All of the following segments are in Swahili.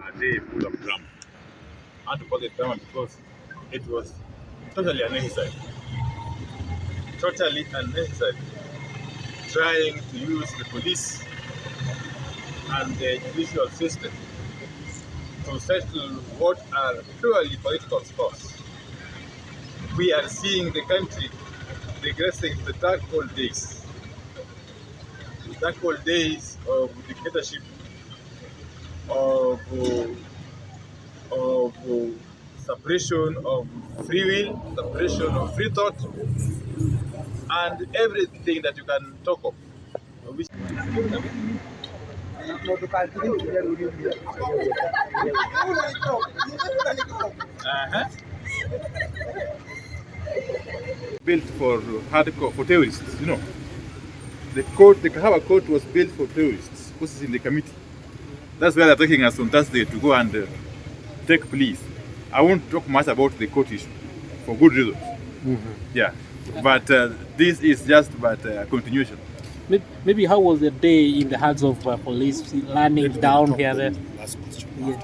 A day full of drama. I had to call it drama because it was totally unnecessary. Totally unnecessary. Trying to use the police and the judicial system to settle what are purely political scores. We are seeing the country regressing to the dark old days. The dark old days of dictatorship, of, of suppression of free will, suppression of free thought, and everything that you can talk of. Which Built for hardcore, for terrorists, you know. The court, the Kahawa court was built for terrorists, which is in the committee. That's where they're taking us on Thursday to go and take pleas. I won't talk much about the court issue for good reasons. Yeah, but this is just but a continuation. Maybe how was the day in the hands of police learning down here? There? Yeah.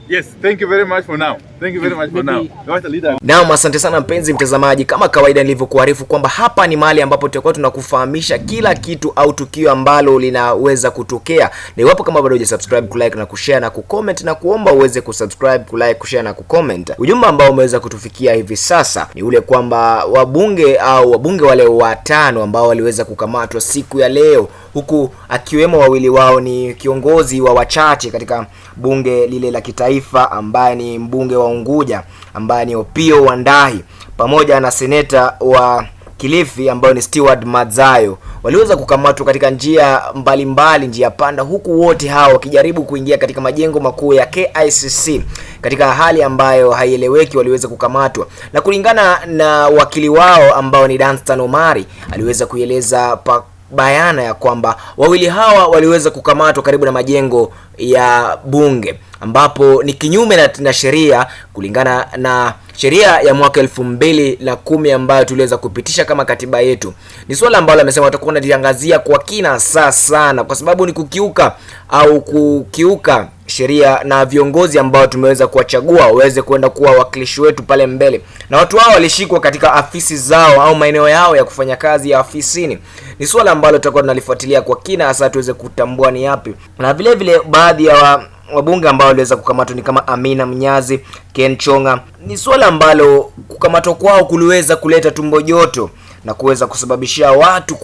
Yes, thank you very much for now. Thank you very much for now. Wacha leader. Naam, asante sana mpenzi mtazamaji, kama kawaida nilivyokuarifu kwamba hapa ni mahali ambapo tutakuwa tunakufahamisha kila kitu au tukio ambalo linaweza kutokea. Na iwapo kama bado hujasubscribe, kulike na kushare na kucomment, na kuomba uweze kusubscribe, kulike, kushare na kucomment. Ujumbe ambao umeweza kutufikia hivi sasa ni ule kwamba wabunge au wabunge wale watano ambao waliweza kukamatwa siku ya leo, huku akiwemo wawili wao ni kiongozi wa wachache katika bunge lile la kitaifa ambaye ni mbunge wa Unguja ambaye ni Opiyo Wandayi pamoja na seneta wa Kilifi ambayo ni Stewart Madzayo waliweza kukamatwa katika njia mbalimbali, njia panda, huku wote hao wakijaribu kuingia katika majengo makuu ya KICC katika hali ambayo haieleweki, waliweza kukamatwa. Na kulingana na wakili wao ambao ni Danstan Omari, aliweza kuieleza pa bayana ya kwamba wawili hawa waliweza kukamatwa karibu na majengo ya bunge ambapo ni kinyume na sheria kulingana na sheria ya mwaka 2010 ambayo tuliweza kupitisha kama katiba yetu. Ni swala ambalo amesema watakuwa wanaliangazia kwa kina saa sana, kwa sababu ni kukiuka au kukiuka sheria na viongozi ambao tumeweza kuwachagua waweze kwenda kuwa wawakilishi wetu pale mbele, na watu hao walishikwa katika afisi zao au maeneo yao ya kufanya kazi ya afisini. Ni swala ambalo tutakuwa tunalifuatilia kwa kina, hasa tuweze kutambua ni yapi, na vile vile baadhi ya wabunge ambao waliweza kukamatwa ni kama Amina Mnyazi, Ken Chonga. Ni swala ambalo kukamatwa kwao kuliweza kuleta tumbo joto na kuweza kusababishia watu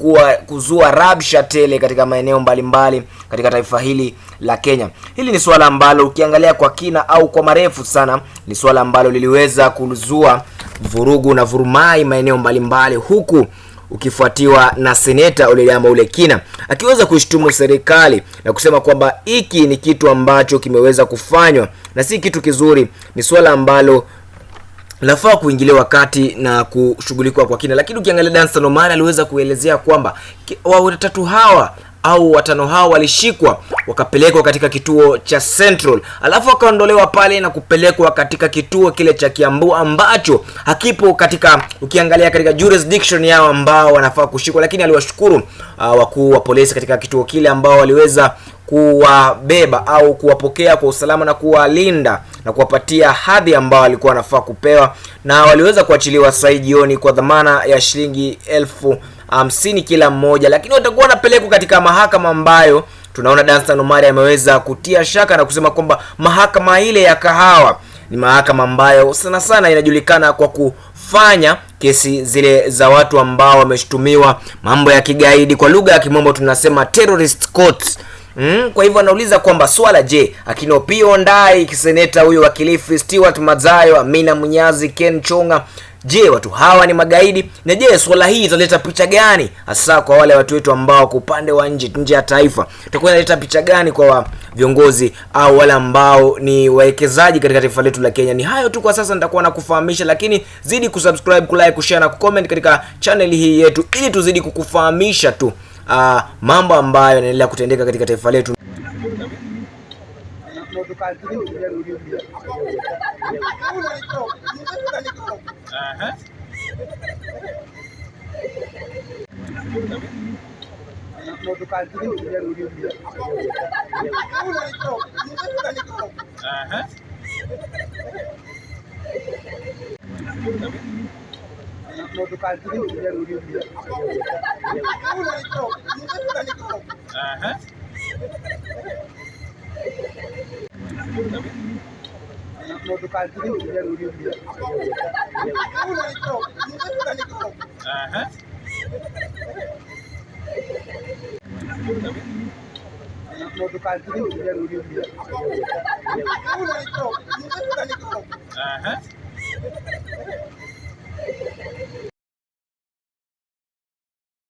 kuzua rabsha tele katika maeneo mbalimbali katika taifa hili la Kenya. Hili ni swala ambalo ukiangalia kwa kina au kwa marefu sana, ni swala ambalo liliweza kuzua vurugu na vurumai maeneo mbalimbali, huku ukifuatiwa na seneta Ledama Olekina akiweza kuishtumu serikali na kusema kwamba hiki ni kitu ambacho kimeweza kufanywa na si kitu kizuri. Ni swala ambalo lafaa kuingiliwa kati na kushughulikiwa kwa kina. Lakini ukiangalia Danstan Omari aliweza kuelezea kwamba watatu hawa au watano hawa walishikwa wakapelekwa katika kituo cha Central, alafu wakaondolewa pale na kupelekwa katika kituo kile cha Kiambu ambacho hakipo katika, ukiangalia katika jurisdiction yao ambao wanafaa kushikwa. Lakini aliwashukuru wakuu wa polisi katika kituo kile ambao waliweza kuwabeba au kuwapokea kwa usalama na kuwalinda na kuwapatia hadhi ambao walikuwa wanafaa kupewa, na waliweza kuachiliwa saa jioni kwa dhamana ya shilingi 50,000 kila mmoja, lakini watakuwa wanapelekwa katika mahakama ambayo tunaona Danstan Omari ameweza kutia shaka na kusema kwamba mahakama ile ya Kahawa ni mahakama ambayo sana sana inajulikana kwa kufanya kesi zile za watu ambao wameshtumiwa mambo ya kigaidi, kwa lugha ya kimombo tunasema terrorist courts. Kwa hivyo anauliza kwamba swala, je, akina Opiyo Wandayi, seneta huyo wa Kilifi, Stewart Madzayo, Amina Mnyazi, Ken Chonga, je, watu hawa ni magaidi? Na je, swala hii italeta picha gani hasa kwa wale watu wetu ambao kwa upande wa nje ya taifa? Itakuwa inaleta picha gani kwa viongozi au wale ambao ni wawekezaji katika taifa letu la Kenya? Ni hayo tu kwa sasa nitakuwa nakufahamisha, lakini zidi kusubscribe, kulike, kushare na kucomment katika channel hii yetu ili tuzidi kukufahamisha tu mambo ambayo yanaendelea kutendeka katika taifa letu. Aha. Aha. Aha. Aha.